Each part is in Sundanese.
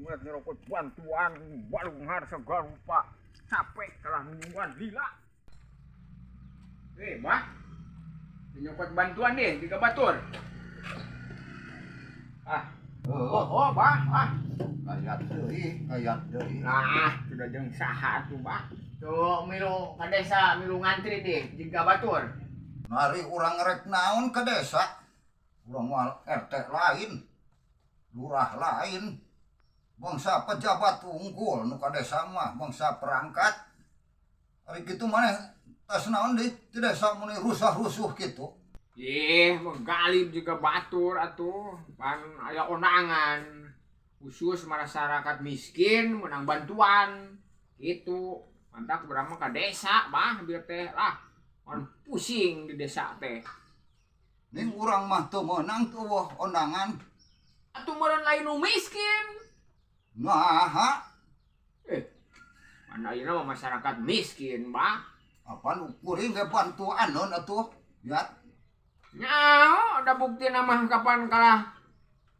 Mulai nyerokot bantuan baleunghar segala rupa. Capek kalah nungguan lila. Eh, Bah. Nyokot bantuan deh tiga batur. Ah, oh, oh, Bah, ah. Kayat deui, kayat deui. Nah, sudah jeung saha tuh, Bah. Tuh milu ka desa, milu ngantri deh jiga batur. Nari urang rek naon ke desa? Urang moal RT lain, lurah lain. Bangsa pejabat unggul nu ka desa mah, bangsa perangkat. Ari kitu maneh tas naon di desa mun rusah-rusuh kitu? Ih, menggalib juga batur atuh. Pan aya ondangan. Khusus masyarakat miskin menang bantuan. Gitu. Mantap urang mah ka desa, Bah, biar teh lah. Pan pusing di desa teh. Ning urang mah teu meunang tuh wah ondangan. Atuh meureun lain nu miskin. Nah, Eh, mana ayeuna mah masyarakat miskin, Bah. Apan kuring ge bantuan non atuh? Ya. Nyaho, ada bukti nama kapan kalah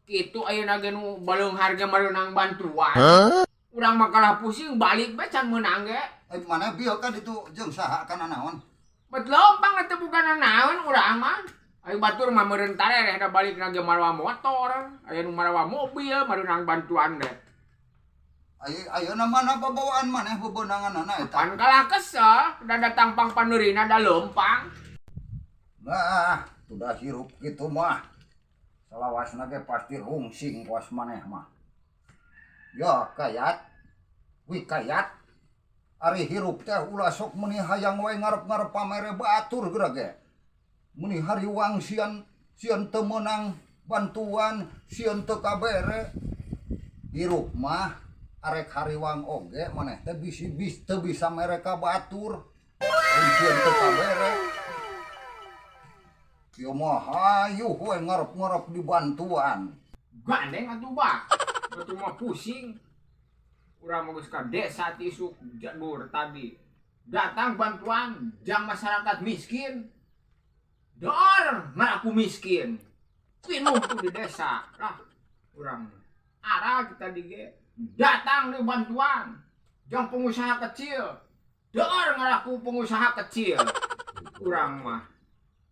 kitu ayeuna ge nu baleunghar ge meunang bantuan. Urang mah kalah pusing balik bae can meunang ge. Eh, mana bieu kan itu jeung saha kana naon? Bet lempang teh bukan naon urang mah. Ayo batur mah meureun tarereh da balik ge marawa motor, aya nu marawa mobil meunang bantuan deh. Ayeuna mana babawaan maneh bebenanganana eta? Pan kalah kesel, da datang pang paneurina da lempang. Nah, sudah hirup gitu mah. Salawasna ge pasti rungsing kuas maneh mah. Ya kayat, wi kayat. Ari hirup teh ulah sok meuni hayang wae ngarep-ngarep pamere batur geura ge. Meuni hariwang sieun sieun teu meunang bantuan, sieun teu kabere. Hirup mah arek hariwang oge maneh teh bisi bis teu bisa mere ka batur. Lain sieun teu kabere. Ieu mah hayuh we ngarep-ngarep dibantuan. Gandeng atuh, Bah. Atuh mah pusing. Urang mah geus ka desa ti isuk jadur tadi. Datang bantuan jang masyarakat miskin. Dor, ngaku miskin. Pinuh tuh di desa. Lah, urang arah kita di ge. Datang nih bantuan jang pengusaha kecil. Dor ngaraku pengusaha kecil. Urang mah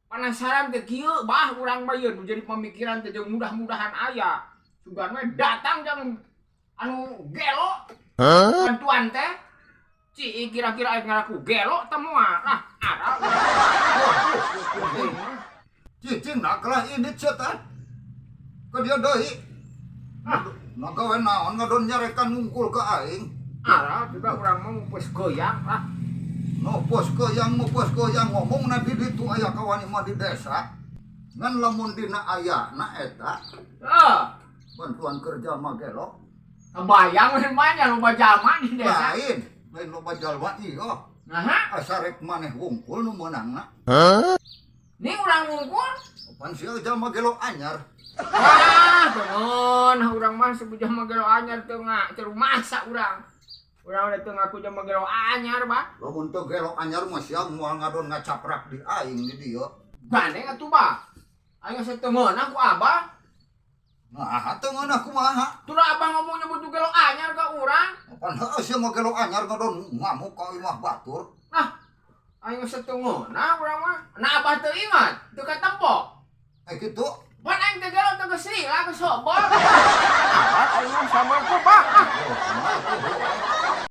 penasaran teh kieu, Bah, urang mah ieu nu jadi pemikiran teh jeung mudah-mudahan aya. Sugan we datang jang anu gelo bantuan teh. Ci kira-kira aya ngaraku gelo teh moal. Lah, arah urang mah. Cicing nak lah ini tah. Ka dia deui. Ah. Nah gawe naon ngadon nyarekan ngungkul ka aing. Arah juga urang mah mupes goyang lah. No pos goyang, mupes goyang ngomong na di ditu aya kawani mah di desa. Ngan lamun dina aya na eta Eh, bantuan kerja mah gelo. Kebayang we mah loba jalma di desa. Lain, lain loba jalma ieu. Nah, Asa rek maneh wungkul nu meunangna. Ini urang wungkul. Pan sia jalma gelo anyar. Wah, tengon urang mah sebut jalma gelo anyar teu nga teu masa urang. Urang udah teu ngaku jalma gelo anyar, Bah. Lamun teu gelo anyar mah sia moal ngadon ngacaprak di aing di dieu. Gandeng atuh, Bah. Aing geus teu meunang ku Abah. Nah, teu ngeunah kumaha? Tuh Abah ngomong nyebut gelo anyar ka urang. Pan heueuh sia mah gelo anyar ngadon ngamuk ka imah batur. Nah, aing geus teu ngeunah urang mah. Nah, Abah teu ingat, teu katempo. Eh, kitu. Pan aing teh gelo teu geus lila geus hobor. Abah aing mah sama ku, Bah.